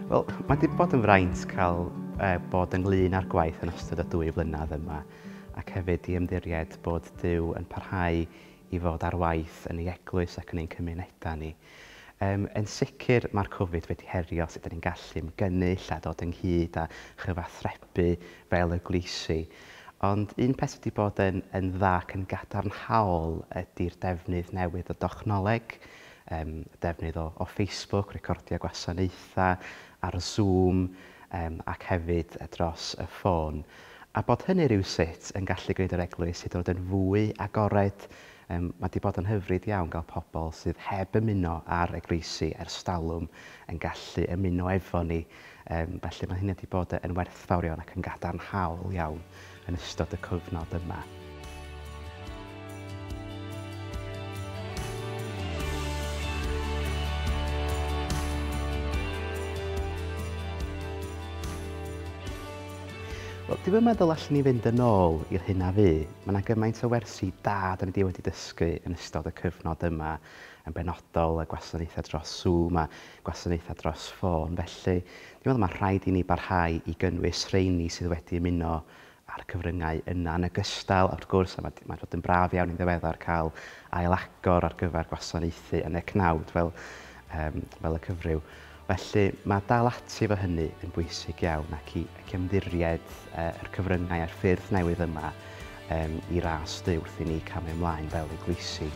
Wel, mae wedi bod yn fraint cael bod ynglyn â'r gwaith yn ystod y 2 flynedd yma, ac hefyd i ymddiried bod Duw yn parhau i fod ar waith yn ei eglwys ac yn ein cymunedau ni. Yn sicr mae'r Covid wedi herio sut ydyn ni'n gallu ymgynnull a dod ynghyd a chyfathrebu fel eglwysi. Ond un peth wedi bod yn dda ac yn gadarnhaol ydy'r defnydd newydd o dechnoleg, defnydd o Facebook, recordio gwasanaethau ar Zoom ac hefyd dros y ffôn. A bod hynny rywsut yn gallu gwneud yr eglwys i ddod yn fwy agored. Mae wedi bod yn hyfryd iawn gael pobl sydd heb ymuno ar eglwysi ers talwm yn gallu ymuno efo ni. Felly mae hynny wedi bod yn werthfawr iawn ac yn gadarnhaol iawn yn ystod y cyfnod yma. Wel, dwi'm yn meddwl allwn ni fynd yn ôl i'r hyn a fu. Mae yna gymaint o wersi da da ni wedi dysgu yn ystod y cyfnod yma, yn benodol y gwasanaethau dros Zoom a gwasanaethau dros ffôn. Felly, dwi'n meddwl mae rhaid i ni barhau i gynnwys rheini sydd wedi ymuno ar cyfryngau yna yn ogystal, wrth gwrs, a mae'n dod yn braf iawn yn ddiweddar cael ail-agor ar gyfer gwasanaethu yn y cnawd fel y cyfryw. Felly mae dal ati efo hynny yn bwysig iawn ac i ymddiried yr cyfryngau a'r ffyrdd newydd yma i ras Duw wrth i ni camu ymlaen fel eglwysi.